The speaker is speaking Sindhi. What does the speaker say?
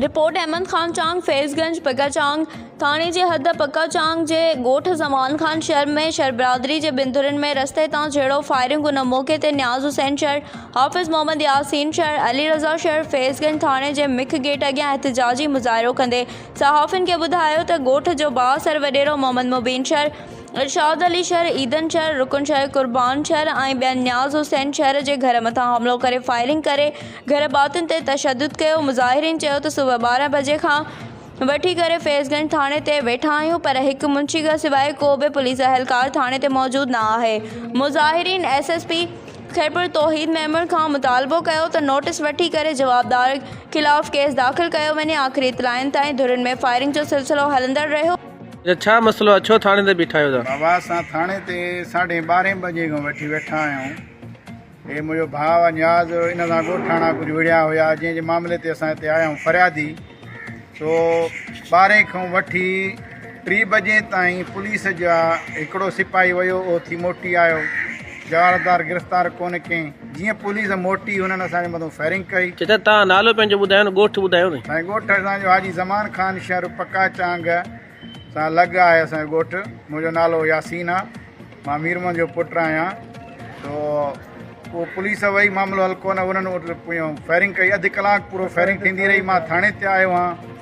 رپورٽ، احمد خان چانگ، فيض گنج، پڪا چانگ ٿاڻي جي حد پڪا چانگ جي ڳوٺ زمان خان شھر ۾ شھر برادري جي ٻن ڌرين ۾ رستي تان جھيڙو، فائرنگ ان موقعي تي نياز حسين شھر، حافظ محمد ياسين شھر، علي رضا شھر فيض گنج ٿاڻي جي مک گيٽ اڳيان احتجاجي مظاهرو ڪندي صحافين کي ٻڌايو ته ڳوٺ جو بااثر وڏيرو محمد مبين شھر، ارشاد علي شھر، عيدن شھر، رڪن شھر، قربان شھر ۽ ٻين نياز حسين شھر جي گهر مٿان حملو ڪري فائرنگ ڪري گهر ڀاتين تي تشدد ڪيو، مظاهرين چيو ته صبح 12 بجي کان وٺي ڪري فيض گنج ٿاڻي تي ويٺا آهيون پر هڪ منشي کان سواء ڪو به پوليس اهلڪار ٿاڻي تي موجود نه آهي، مظاهرين S S P Khairpur Tauheed Memon کان مطالبو ڪيو ته نوٽيس وٺي ڪري جوابدار خلاف ڪيس داخل ڪيو وڃي، آخري اطلاعن تائين ڌرين ۾ فائرنگ جو سلسلو هلندڙ رهيو. ڇا مسئلو آ ڇو ٿاڻي تي بيٺا آهيو توهان؟ بابا اسان ٿاڻي تي ساڍي ٻارهين بجي کان وٺي ويٺا آهيون. هي منهنجو ڀاء آ نياز ان سان ڳوٺاڻا ڪجهه وڙهيا هيا جنهن جي معاملي تي اسان هتي آيا آهيون فريادي سو ٻارهين کان وٺي ٽي بجي تائين پوليس جا هڪڙو سپاهي ويو اهو ٿي موٽي آيو جوابدار گرفتار ڪونه ڪئين جيئن پوليس موٽي هنن اسان جي مٿان فائرنگ ڪئي. چچا توهان نالو پنهنجو ٻڌايو نه ڳوٺ ٻڌايو نه. سائين ڳوٺ اسان جو حاجي زمان خان شهر پڪا چانگ سان لڳ آهي اسان جو ڳوٺ منهنجو نالو ياسين آ مان مير محمد جو پٽ آهيان سو پوء پوليس وئي معاملو حل ڪونه انهن پويان فائرنگ ڪئي اڌ ڪلاڪ پورو فائرنگ ٿيندي رهي مان ٿاڻي تي آيو آهيان.